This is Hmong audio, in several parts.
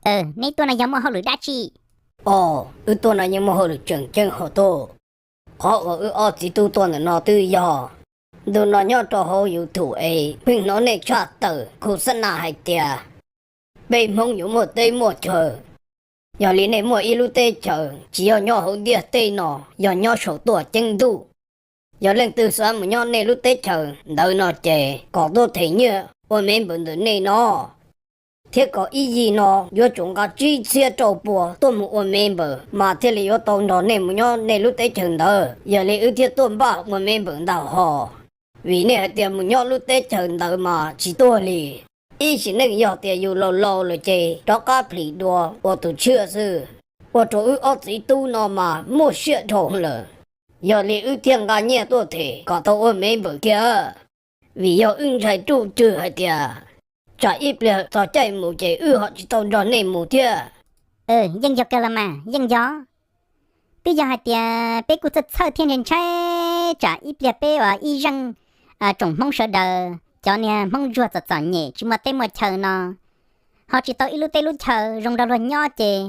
Neb tuaj no yog muaj hauj lwm dab tsi? Os, wb tuaj no yeej muaj hauj lwm tseem ceeb hauv tuaj. Qhov uas wb ob txiv tub tuaj ntawm no twb yog ntu no nyob rau hauv YouTube es pheej hnov nej tshaj tawm khu xab na hais tias peb Hmoob yuav muaj teb muaj chaw. Yog li nej muaj ib lub teb chaws tsis yog nyob hauv ntiaj teb no, yog nyob saum tuaj ceeb ntuj. Yog leej twg xav mus nyob nej lub teb chaws ntawd no ces kom tuaj them nyiaj ua member ntawm nej no, thiab kom ib yig no yuav tsum nqa tsib txhiab rau pua tuaj mus ua member mas thiaj li yuav tau nrog nej mus nyob nej lub teb chaws ntawd. Yog li wb thiaj tuaj npaj ua member ntag hos. Vim nej hais tias mus nyob lub teb chaws ntawd mas tsis tuag li. Ib sim neej yog tias yus laus laus lawm ces rov qab plhis dua ua tus tshiab xwb. Ua rau wb ob txiv tub no mas muaj siab dhau lawm. Yog li wb thiaj nqa nyiaj tuaj them kom tau ua member kiag. Vim yog wb ntshai ruj rwg hais tias tsam ib pliag txog caij mus ces wb ho tsis tau nrog nej mus thiab. Yeej yog kawg los mas, yeej yog. Twb yog hais tias peb kuj txhawj txhawj thiab ntshai ntshai tsam ib pliag peb uas ib zeej tsoom Hmoob sawv daws, cov niag Hmoob ntsuag txom txom nyem tsis muaj teb muaj chaw no, ho tsis tau ib lub teb lub chaw zoo nrog luag nyob ces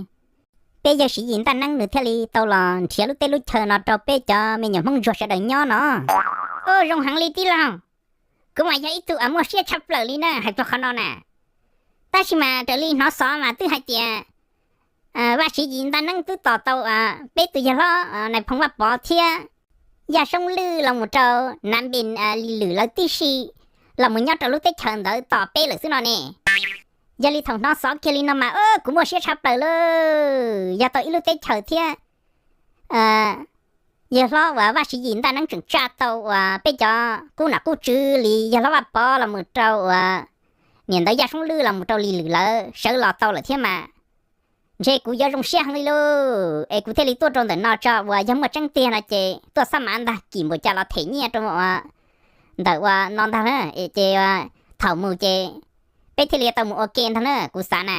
peb yawg Siv Yis Ntaj Neeb nws thiaj li tau los nrhiav lub teb lub chaw no rau peb cov me nyuam Hmoob ntsuag sawv daws nyob no. Ua zoo heev li tij laug, kuv mas yog ib tug uas muaj siab tshaj plaws li na hais txog qhov no na. Tab sis mas raws li hnov xov mas twb hais tias Vaj Siv Yis Ntaj Neeb twb tos tau peb tus yawg hlob Nais Phoo Vaj Pov thiab Yaj Soob Lwj los mus rau Nav Npis Lis Lwm lawv tib si los mus nyob rau lub teb chaws ntawd tos peb lawm xwb no ne. Yog li thaum hnov xov kiag li no mas kuv muaj siab tshaj plaws lawm, yog tau ib lub teb chaws thiab yawg hlob uas Vaj Siv Yis Ntaj Neeb tseem tsa tau uas peb cov qub nom qub tswv li yawg hlob Vaj Pov los mus rau uas niam ntawd Yaj Soob Lwj los mus rau Lis Lwm lawv sawv los tau lawm thiab mas ntshe kuv yuav zoo siab heev li lauj. Es kuv thiaj li tuaj rau ntawm no tso uas yog muaj tseeb tiag no ces tuaj xab mav ntag kim npaum cas los them nyiaj rau ntawm uas no ntag na, ces thaum mus ces peb thiaj li tau mus ua ke ntag na kuv xav na.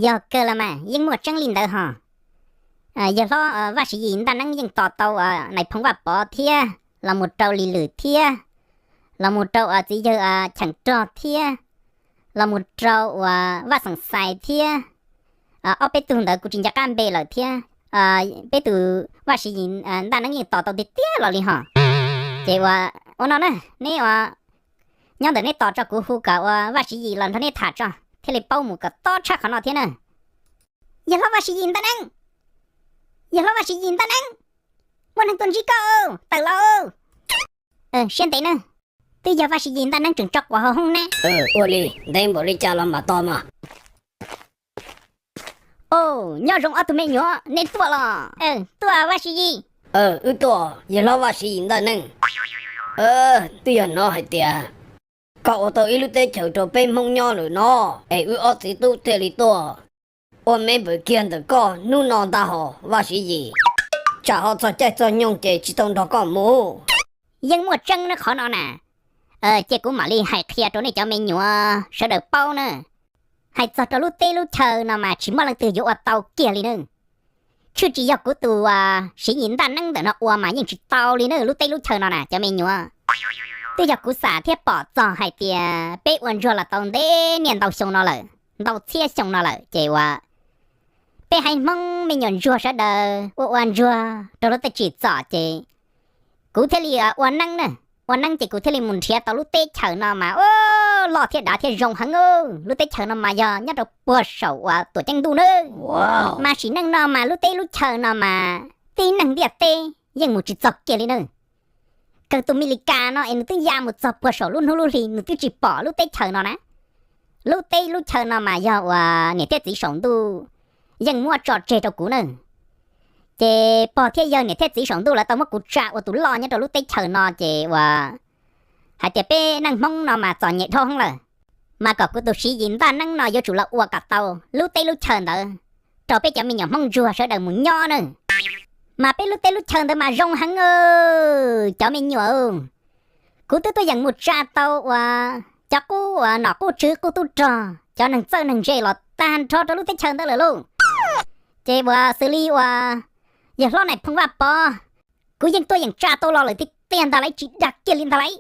Yog kawg los mas yeej muaj tseeb li ntawd hos. Yawg hlob Vaj Siv Yis Ntaj Neeb yeej tos tau uas Nais Phoo Vaj Pov thiab los mus rau Lis Lwm thiab los mus rau uas txiv yawg Cheem Rog thiab los mus rau uas Vaj Xeem Xais thiab ob peb tug ntawd kuv tsis nco qab npe lawm thiab. Peb tus Vaj Siv Yis Ntaj Neeb yeej tos tau tiag tiag los li hos. Ces uas ua no na, neb uas nyob ntawm neb tos tso kuv hu kom uas Vaj Siv Yis los nrog neb tham tso thiaj li paub mus kom tob tshaj qhov no thiab na. Yawg hlob Vaj Siv Yis Ntaj Neeb, yawg hlob Vaj Siv Yis Ntaj Neeb, muaj neeg tuaj ntsib koj, tawm los. Siab ntev na, twb yog Vaj Siv Yis Ntaj Neeb tseem tso quav hauv hoob na. Ua li, ntev npaum li cas los mam tos mas. Nyob zoo ob tug me nyuam, nej tuaj los? Tuaj Vaj Siv Yis. Wb tuaj, yawg hlob Vaj Siv Yis Ntaj Neeb. Twb yog hnov hais tias koj ua tau ib lub teb chaws rau peb Hmoob nyob lawm no, es wb ob txiv tub thiaj li tuaj ua member kiag ntawm koj hnub no ntag hos Vaj Siv Yis. Tsam ho txog caij txog nyoog ces tsis tau nrog koj mus. Yeej muaj tseeb na qhov no na. Cia kuv mam li hais qhia rau nej cov me nyuam sawv daws paub na. Hais txog rau lub teb lub chaw no mas tsis muaj leej twg yuav ua tau kiag li na. Tshwj tsis yog kuv tus Siv Yis Ntaj Neeb ntawm no ua mas yeej tsis tau li na lub teb lub chaw no na cov me nyuam. Twb yog kuv xam thiab pom txog hais tias peb ua ntsuag los tau ntev niaj ntau xyoo no lawm, ntau txhiab xyoo no lawm ces uas peb haiv Hmoob me nyuam ntsuag sawv daws ua ua ntsuag rau lub teb tsim txom ces kuv thiaj li ua neeb na. Ua neeb ces kuv thiaj li mus nrhiav tau lub teb chaws no mas loj thiab dav thiab zoo heev. Lub teb chaws no mas yog nyob rau puag saum uas tuam ceeb ntuj na. Mas sim neej no mas lub teb lub chaw no mas tib neeg ntiaj teb yeej mus tsis txog kiag li na. Kawg tus Mis Lis Kas no es nws twb ya mus txog puag saum lub hnub lub hli nws twb tsis pom lub teb chaws no na. Lub teb lub chaw no mas yog uas niam thiab txiv saum ntuj yeej muab tso tseg rau kuv na. Ces pog thiab yawg niam thiab txiv saum ntuj lawv tau muab kuv tsa ua tus loj nyob rau lub teb chaws no ces uas hais tias peb neej Hmoob no mas txom nyem dhau heev lawm, mas kom kuv tus Siv Yis Ntaj Neeb no yuav tsum los ua kom tau lub teb lub chaw ntawd rau peb cov me nyuam Hmoob ntsuag sawv daws mus nyob na. Mas peb lub teb lub chaw ntawd mas zoo heev cov me nyuam. Kuv twb tuaj yeem mus tsa tau uas cov qub uas nom qub tswv qub tub rog cov neeg txawj neeg ntse los tag nrho rau lub teb chaws ntawd lawm lauj. Ces uas xws li uas yawg hlob Nais Phoo Vaj Pov, kuv yeej tuaj yeem tsa tau los lawm tiag tiag ntag lauj, tsis dag kiag li ntag lauj.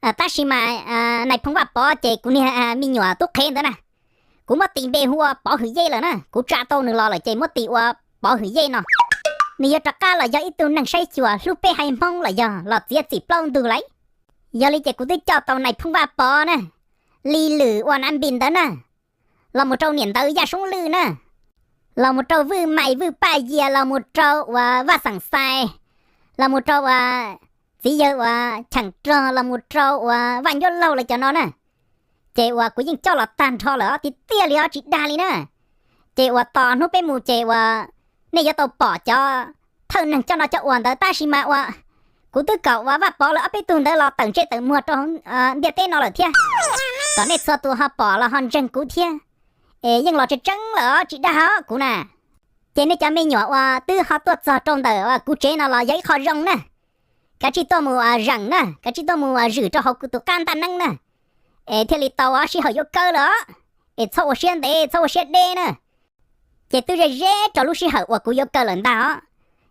Tab sis mas Nais Phoo Vaj Pov ces kuv niag me nyuam tub qhev ntawd na, Kuv muab tis npe hu ua Pov Hwm Yej lawm na, kuv tsa tau nws los lawm ces muab tis ua Pov Hwm Yej no. Nws yuav rov qab los yog ib tug neeg saib xyuas hlub peb haiv Hmoob los yog los txiav txim plaub ntug lauj. Yog li ces kuv twb coj tau nais phoo Vaj Pov na, Li Lwm uas Nav Npis ntawd na, los mus rau niam ntawd Yaj Soob Lwj na, los mus rau Vwj Mais Vwj Paj Yias, los mus rau uas Vaj Xeem Xais, los mus rau uas txiv yawg uas Cheem Rog, los mus rau uas Vaj Ncuab Laug lawv cov no na. Ces uas kuv yeej coj los tag nrho lawm os, tiag tiag li os, tsis dag li na. Ces uas tos hnub peb mus ces uas nej yuav tau pom cov thawj neeg coj no coj ua ntawd, tab sis mas uas kuv twb kom uas Vaj Pov lawv ob peb tug ntawd los tawm ntsej tawm muag rau ntiaj teb no lawm thiab, kom nej txhua tus ho pom los ho ntseeg kuv thiab. Es yeej los tseeb tseeb lawm os, tsis dag os kuv na. Ces nej cov me nyuam uas twb ho tuaj txog rau ntawm uas kuv tsev no los yog ib qho zoo na. Kav tsij tuaj mus zeem na, kav tsij tuaj mus zwm rau hauv kuv tus qab ntaj neeb na, es thiaj li tau sij hawm yuav kaw lawm os. Es txhob ua siab ntev, txhob ua siab deb na. Ces twb ze ze rau lub sij hawm uas kuv yuav kaw lawm ntag os.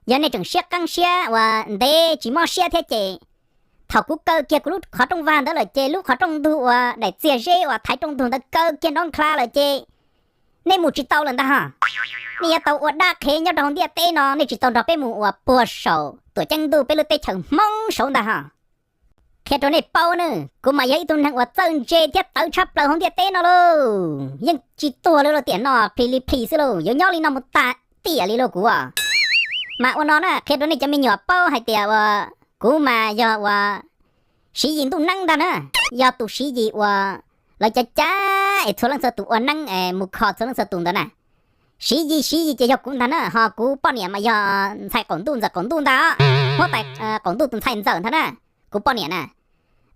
Yog nej tseem siab qeeb siab uas ntev tsis mob siab thiab ces thaum kuv kaw kiag kuv lub qhov rooj vag ntawd lawm ces lub qhov rooj ntug uas daim txiag zeb uas thaiv rooj ntug ntawd kaw kiag nrob nkhla lawm ces nej mus tsis tau lawm ntag hos. Nej yuav tau ua dab qhev nyob rau hauv ntiaj teb no, nej tsis tau nrog peb mus uas puag saum tuam ceeb ntuj peb lub teb chaws Hmoob saud ntag hos. Qhia rau nej paub na, kuv mas yog ib tug neeg uas txawj ntse thiab tawv tshaj plaws hauv ntiaj teb no lauj. Yeej tsis tuag li lauj, tiam no plis li plis xwb lauj, yuav nyob li no mus tag tiam li lauj kuv. Mas ua no na, qhia rau nej cov me nyuam paub hais tias uas kuv mas yog uas Siv Yis ntuj neeb ntag na, yog tus Siv Yis uas lawv cav cav es txhua leej txhua tus ua neeb es mus kho txhua leej txhua tus ntawd na. Siv Yis, Siv Yis ces yog kuv ntag na, ho kuv poj niam mas yog ntxhais qaum ntuj, ntxawm qaum ntuj ntag, huab tais qaum ntuj tus ntxhais ntxawm ntag na, kuv poj niam na.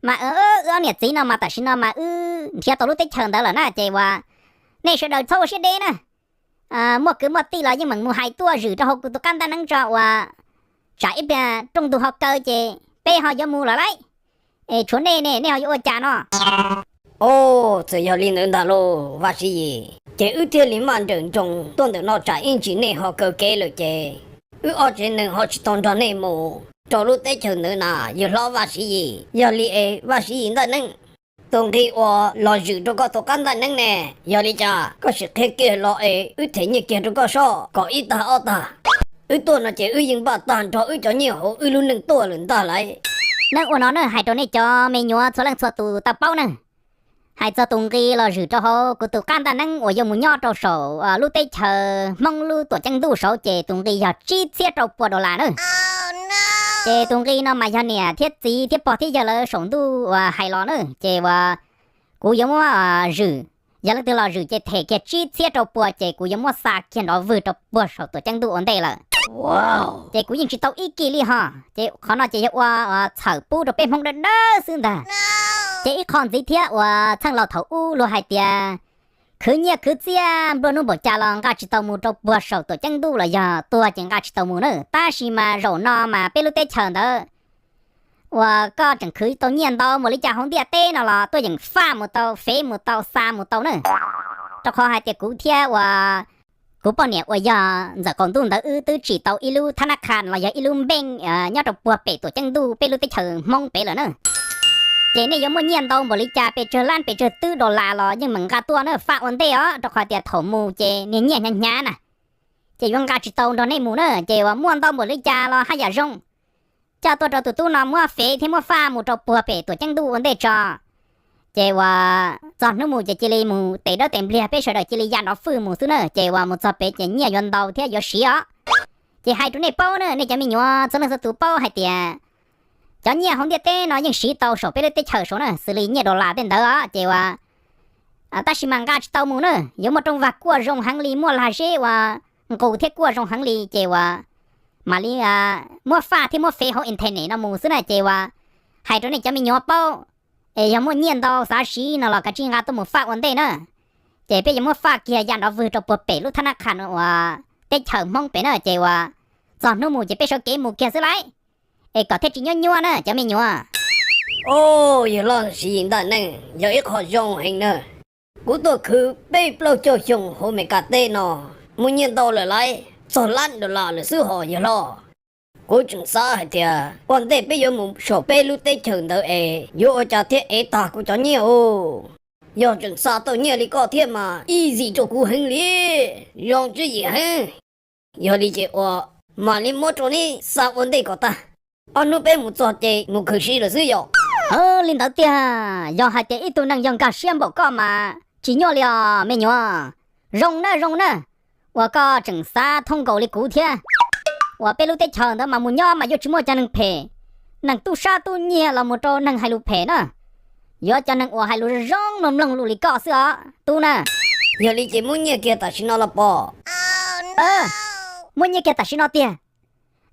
Mas wb ob niam txiv no mas tam sim no mas wb nrhiav tau lub teb chaws ntawd lawm na, ces uas nej sawv daws txhob ua siab deb na. Muaj kwv muaj tij los yeej meem mus hais tuaj zwm rau hauv kuv tus qab ntaj neeb tso uas tsam ib pliag rooj ntug ho kaw ces peb ho yuav mus lawm lauj. Es tshuav nej ne, nej ho yuav ua cas no? Au, txawm yog li ntawd ntag lauj Vaj Siv Yis, ces wb thiaj li maj nrawm nroos tuaj ntawm no tsam ib ntsis nej ho kaw kev lawm ces wb ob tsev neeg ho tsis tau nrog nej mus rau lub teb chaws ntawd na yawg hlob Vaj Siv Yis. Yog li es Vaj Siv Yis ntaj neeb, tus nqi uas los zwm rau koj tus qab ntaj neeb ne, yog li cas koj sim qhia kiag los es wb them nyiaj kiag rau koj soj kom ib tag ob tag. Wb tuaj no ces wb yeej npaj tag nrho wb cov nyiaj hauv wb lub neej tuaj lawm ntag lauj. Neej ua no na hais rau nej cov me nyuam txhua leej txhua tus tau paub na. Hais txog tus nqi los zwm rau hauv kuv tus qab ntaj neeb uas yuav mus nyob rau saum lub teb chaws Hmoob lub tuam ceeb ntuj saud ces tus nqi yog tsib txhiab rau pua dollar na. Ces tus nqi no mas yog niam thiab txiv thiab pog thiab yawg lawv saum ntuj uas hais los na, ces uas kuv yuav muab zwm, yog leej twg los zwm ces them kiag tsib txhiab rau pua ces kuv yuav muab xa kiag nrov vwg rau puag saum tuam ceeb ntuj ua ntej lawm. Ces kuv yeej tsis tau ib kis li ho, ces qhov no ces yog ua txhawm pub rau peb Hmoob dawb dawb xwb ntag. Ces ib qho ntxiv thiab uas txheej laus thaum ub luag hais tias khwv nyiaj khwv txiaj nplua nuj npaum cas los nqa tsis tau mus rau puag saum tuam ceeb ntuj los yog tuag ces nqa tsis tau mus na. Tab sis mas zaum no mas peb lub teb chaws ntawd uas koj tseem khwv tau nyiaj ntau npaum li cas hauv ntiaj teb no los tuaj yeem faj mus tau, fev mus tau, xa mus tau na. Rau qhov hais tias kuv thiab uas kuv poj niam uas yog ntxawm qaum ntuj ntawd wb twb tsim tau ib lub thab nab kha los yog ib lub npeej nyob rau puag pem tuam ceeb ntuj peb lub teb chaws Hmoob pem lawm na. Ces nej yuav muaj nyiaj ntau npaum li cas, pes tsawg lab pes tsawg twb dollar los yeej meem nqa tuaj na faj ua ntej os, rau qhov tias thaum mus ces niag nyiaj hnyav hnyav na, ces yuav nqa tsis tau nrog nej mus na. Ces uas muaj ntau npaum li cas los haj yam zoo, coj tuaj rau tus tub no muab fev thiab muab faj mus rau puag pem tuam ceeb ntuj ua ntej tso. Ces uas txog hnub mus ces cia li mus tes dawb tes npliag, peb sawv daws cia li ya nrov fwj mus xwb na. Ces uas mus txog pem ces nyiaj yuav ntau thiab yuav siv os. Ces hais rau nej paub na, nej cov me nyuam txhua leej txhua tus paub hais tias cov nyiaj hauv ntiaj teb no yeej siv tau saum peb lub teb chaws saud na, xws li nyiaj dollar tej ntawd os. Ces uas tab sis mas nqa tsis tau mus na, yuav muaj rooj vag kuaj zoo heev li, muaj lag zeb uas nqus thiab kuaj zoo heev li, ces uas mam li muab faj thiab muab fev hauv internet no mus xwb na. Ces uas hais rau nej cov me nyuam paub, es yog muaj nyiaj ntau xav siv no los kav tsij nqa tuaj mus faj ua ntej na. Ces peb yuav muab faj kiag ya nrov vwg rau puag pem lub thab nab kha uas teb chaws Hmoob pem na. Ces uas txog hnub mus ces peb sawv kev mus kiag xwb lauj, es kom thiaj tsis nyuab nyuab na cov me nyuam. Au, yawg hlob Siv Yis ntaj neeb, yog ib qho zoo heev na. Kuv tuaj khwv peb plaub caug xyoo hauv Meskas teb no, muaj nyiaj ntau lawm lauj, txog lab dollar lawm xwb hos yawg hlob. Kuv tseem xav hais tias ua ntej peb yuav mus saum peb lub teb chaws ntawd es yuav ua cas thiaj ev tag kuv cov nyiaj os. Yog tseem xa tau nyiaj li koj thiab mas easy rau kuv heev li, zoo tswv yim heev. Yog li ces ua, mam li muab rau neb xa ua ntej kom tag, ob hnub peb mus txog ces mus khwv si lawm xwb yom. Li ntawd tiag, yog hais tias ib tug neeg yog nkag siab npaum koj mas tsis nyuaj li os me nyuam. Zoo na zoo na, uas koj tseem xav thoob nkaus li kuv thiab. Uas peb lub teb chaws ntawd mas mus nyob mas yuav tsis muaj cov neeg phem, neeg tub sab tub nyiag los mus rau neeg hais lus phem na. Yuav cov neeg uas hais lus zoo mloog mloog lus li koj xwb os tub na. Yog li ces muab nyiaj kiag tam sim no los pom. Muab nyiaj kiag tam sim no tiag.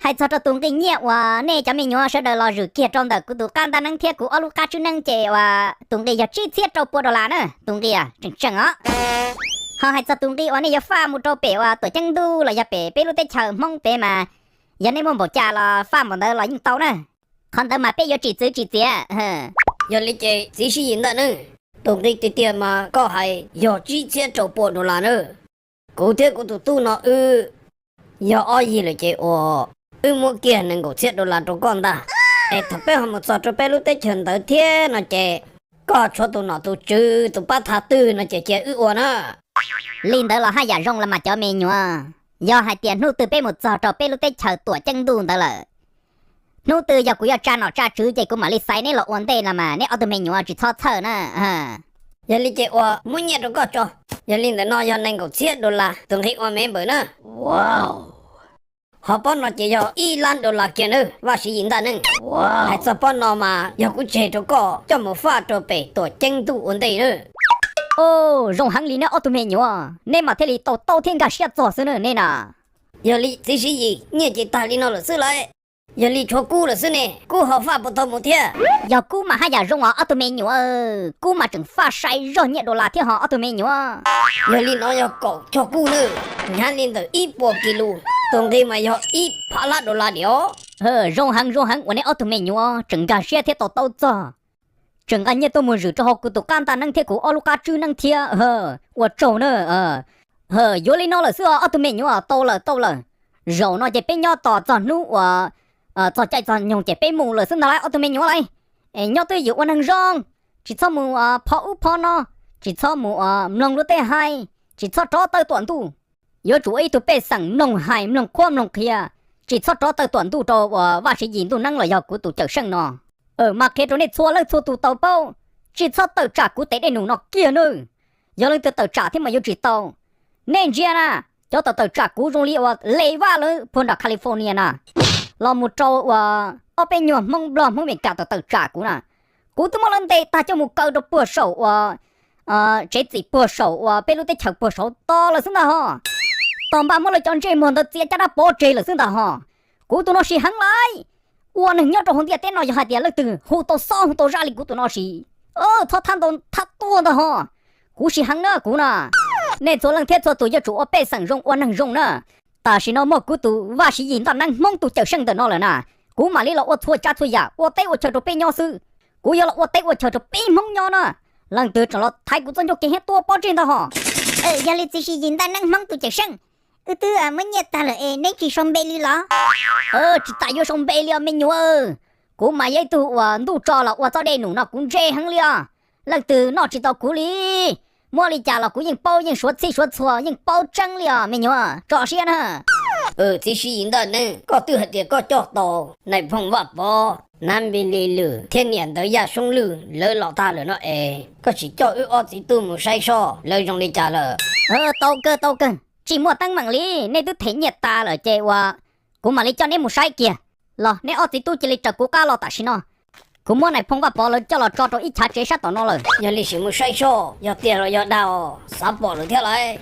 Hais txog rau tus nqi nyiaj uas nej cov me nyuam sawv daws los zwm kiag rau ntawm kuv tus qab ntaj neeb thiab kuv ob lub qab tswb neeb ces uas tus nqi yog tsib txhiab rau pua dollar na, tus nqi tseem tseem os. Ho hais txog tus nqi uas nej yuav faj mus rau pem uas tuam ceeb ntuj los yog pem peb lub teb chaws Hmoob pem mas, yog nej muaj npaum cas los faj npaum ntawd los yeej tau na. Qhov ntawd mas peb yuav tsis txwv tsis txiav. Yog li ces txiv Sib Yis Ntaj Neeb, tus nqi tiag tiag mas koj hais yog tsib txhiab rau pua dollar na. Kuv thiab kuv tus tub no wb yog ob yig lawm ces uas wb muab kiag nees nkaum txhiab dollar rau koj ntag. Es thaum peb ho mus txog rau peb lub teb chaws ntawd thiab no ces koj tshuav tus nom tus tswv tus pab thav twg no ces cia wb ua na. Li ntawd los haj yam zoo los mas cov me nyuam, yog hais tias hnub twg peb mus txog rau peb lub teb chaws tuam ceeb ntuj ntawd lawm, hnub twg yog kuv yuav tsa nom tsa tswv ces kuv mam li xaiv neb los ua ntej no mas neb ob tug me nyuam tsis txhob txhawj na. Yog li ces uas muab nyiaj rau koj tso. Yog li ntawm no yog nees nkaum txhiab dollar tus nqi ua member na. Ho pob no ces yog ib lab dollar kiag na Vaj Siv Yis Ntaj Neeb. Hais txog pob no mas yog kuv tseg rau koj coj mus faj rau pem tuam ceeb ntuj ua ntej na. Zoo heev li neb ob tug me nyuam, neb mas thiaj li tau taub thiab nkag siab txog xwb na nej na. Yog li txiv Sib Yis, nyiaj ces tag li no lawm xwb lauj. Yog li tshuav kub lawm xwb ne, kub ho faj puas tau mus thiab? Yog kub mas haj yam zoo os ob tug me nyuam, kub mas tseem faj sai zog nyiaj dollar thiab ho ob tug me nyuam. Yog li no yog kaum cog kub na, hnyav li ntawm ib puas kis lus, tus nqi mas yog ib phav lab dollar li os. Zoo heev zoo heev uas neb ob tug me nyuam tseem nkag siab thiab tau taub txog, tseem nqa nyiaj tuaj mus zwm rau hauv kuv tus qab ntaj neeb thiab kuv ob lub qab tswb neeb thiab. Ua tsaug na. Yuav li no lawm xwb os ob tug me nyuam, tau lawm tau lawm. Zaum no ces peb nyob tos txog hnub uas txog caij txog nyoog ces peb mus lawm xwb ntag lauj ob tug me nyuam lauj. Nyob twj ywm ua neeg zoo, tsis txhob mus pho ub pho no, tsis txhob mus mloog luag tej hais, tsis txhob rov taw tuam ntuj. Yuav tsum ua ib tug pej xeem mloog hais mloog qhuab mloog qhia, tsis txhob rov taw tuam ntuj rau uas Vaj Siv Yis Ntuj Neeb los yog kuv tus cawm seej no. Mas qhia rau nej txhua leej txhua tus tau paub, tsis txhob tawm tsam kuv tes dej num no kiag nawb. Yog leej twg tawm tsam thiab mas yuav tsis tau. Nej ntsia na, cov tawm tawm tsam kuv zoo li uas Les Vaj lawv puag nram California na, los mus rau uas ob peb nyuag Hmoob Nplog Hmoob Meskas tawm tawm tsam kuv na, kuv twb muab lawv ntes tag coj mus kaw rau puag saum uas tsev txim puag saum uas peb lub teb chaws puag saud tos lawm xwb ntag ho. Tos npaj muab lawv cov ntsej muag ntawd txiav caj dab pov tseg lawm xwb ntag ho. Kuv tus no sim heev lauj, ua neeg nyob rau hauv ntiaj teb no yog hais tias leej twg hu tau xob hu tau zaj li kuv tus no sis txhob thab ntau thab tuag ntag ho. Kuv sim heev na kuv na. Nej txhua leej thiab txhua tus yuav tsum ua pej xeem zoo ua neeg zoo na. Tam sim no muaj kuv tus Vaj Siv Yis Ntaj Neeb Hmoob tus cawm seej ntawm no lawm na, kuv mam li los ua txhua tsav txhua yam ua teb ua chaw rau peb nyob xwb. Kuv yuav los ua teb ua chaw rau peb Hmoob nyob na. Leej twg tseem los thaiv kuv txoj ncauj kev thiab tua pov tseg ntag ho. Yog li txiv Sib Yis Ntaj Neeb Hmoob tus cawm seej, wb twb muab nyiaj tag lawm es neb tsis sau npe li los? Tsis tas yuav sau npe li os me nyuam. Kuv mas yog ib tug uas ntuj tso los ua txoj dej num no kuv ntse heev li os. Leej twg noj tsis tau kuv li. Muab li cas los kuv yeej paub, yeej suav txhij suav txhua, yeej paub tseeb li os me nyuam, tso siab na. Txiv Sib Yis Ntaj Neeb, koj twb hais tias koj coj tau Nais Phoo Vaj Pov, Nav Npis Lis Lwm thiab niam ntawd Yaj Soob Lwj lawv los tag lawm no es koj tsis coj wb ob txiv tub mus saib soj lawv zoo li cas lawm? Tau kawg tau kawg, tsis muaj teeb meem li, nej twb them nyiaj tas lawm ces uas kuv mam li coj neb mus saib kiag. Los neb ob txiv tub cia li raws kuv qab los tam sim no. Kuv muab Nais Phoo Vaj Pov lawv coj los tso rau ib chav tsev sab tom no lawm. Yog li sim mus saib soj yog tiag los yog dag os, xav pom lawm thiab lauj.